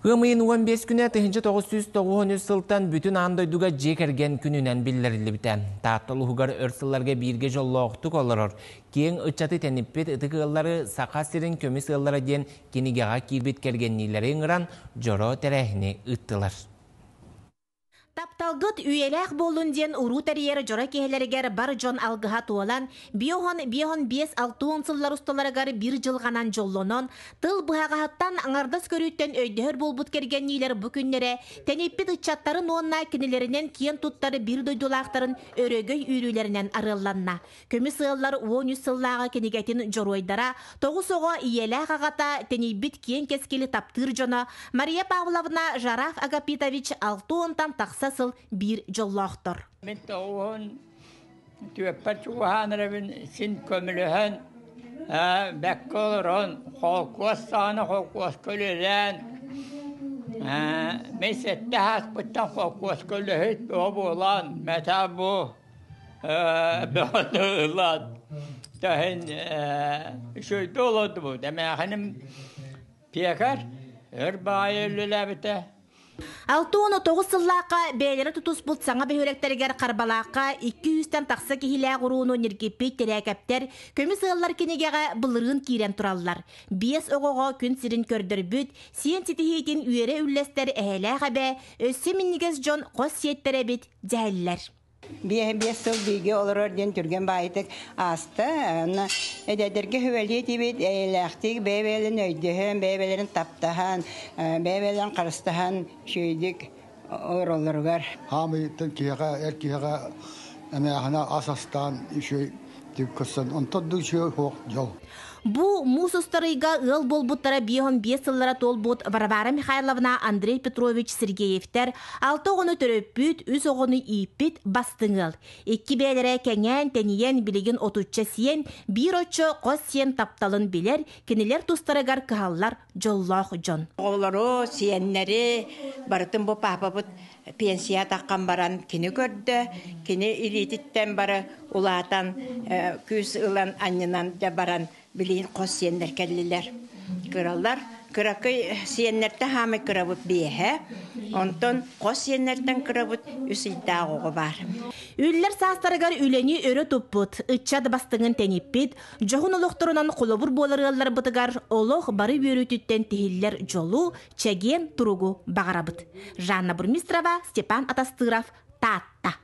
Ыам ыйын 15 күнэ 1993 сылтан бүтүн аан дойдуга дьиэ кэргэн күнүнэн биллэриллибитэ. Таатта улууһугар өр сылларга бииргэ дьоллоохтук олорор, киэҥ ыччаты тэниппит ытык ыаллары Саха сирин көмүс ыаллара диэн кинигэҕэ киирбит кэргэнниилэри ыҥыран дьоро тэрээһини ыыттылар. Тапталгыт үйэлээх буоллун диэн уруу тэрийэр дьоро киһилэригэр бар дьон алгыһа туолан, биоһон биоһон биэс алтыон сыллар усталарыгар биир дьылҕанан дьоллонон, тыл быһаҕаһыттан аҥардас көрүүттэн өйдөһөр буолбут кэргэнниилэр бу күннэрэ тэниппит ыччаттарын уонна кинилэринэн киэн туттар биир дойдулаахтарын өрөгөй үүрүүлэринэн арыалланна. Көмүс ыаллар 13 сыллааҕы кинигэтин дьоруойдара, тоҕус оҕо ийэлээх аҕата, тэнийбит киэҥ кэскили таптыыр дьоно Мария Павловна Жараф Агапитович алта уонтан тахса сыл биир дьоллоохтор. Мин тоҕуһун түөппэр чугаһаан эрэбин син көмөлөһөн, бэккэ олорон, холкуос саҕана холкуоска үлэлээн, мин сэттэ ааспыттан холкуоска үлэһит бөҕө буолан, мэтаа бу бөҕөнү ылан таһын үчүгэйдик олордубут. Эмээхиним пекарь өр баҕайы үлэлээбитэ. 69 сыллаахха бэйэлэрэ тутуспут саҥа бөһүөлэктэригэр Харбалаахха 200-тэн тахса киһилээх урууну ньиргиппит Тэрээкэптэр көмүс ыаллар кинигэҕэ былырыын киирэн тураллар. Биэс оҕоҕо күн сирин көрдөрбүт, сиэн ситиһиитин үөрэ үллэстэр эһэлээх эбэ, өссө минньигэс дьон хос сиэттэрэ эбит дьэһэллэр. Биэс биэс сыл бииргэ олорор диэн түргэн баайытык ааста. Онно эдэрдэргэ сүбэлиэ этибит, эйэлээхтик бэйэ-бэйэлэрин өйдөһөн, бэйэ-бэйэлэрин таптаһан, бэйэ-бэйэлэрин харыстаһан үчүгэйдик олороллоругар. Хаамыйтан киһиэхэ, эр киһиэхэ эмээхинэ ас астаан үчүгэй көрсөн, онтон да үчүгэй суох дьол. Бу муус устар ыйга ыал буолбуттара 55 сыллара туолбут Варвара Михайловна Андрей Петрович Сергеевтэр алта оҕону төрөппүт, үс оҕону ииппит бастыҥ ыал. Икки бэйэлэрэ кэҥээн, тэнийэн билигин отучча сиэн, биир оччо хос сиэн тапталын билэр, кинилэр тустарыгар кыһаллар дьоллоох дьон. Оҕолору, сиэннэри барытын бу паапабыт пенсия таххан баран кини көрдө, кини илиититтэн бары улаатан күүс ылан анньынан дьэ баран билигин хос сиэннэр кэллилэр. Кыралар кыракый сиэннэртэн хаамай кырабыт биэһэ, онтон хос сиэннэртэн кырабыт үс ыйдаах оҕо баар. Үллэр саастарыгар үлэни өрө туппут, ыччат бастыҥын тэниппит, дьоһун олохторунан холобур буолар ыалларбытыгар олох бары үөрүүтүттэн тиһиллэр дьолу, чэгиэн туругу баҕарабыт. Жанна Бурмистрова, Степан Атастыров, Таатта.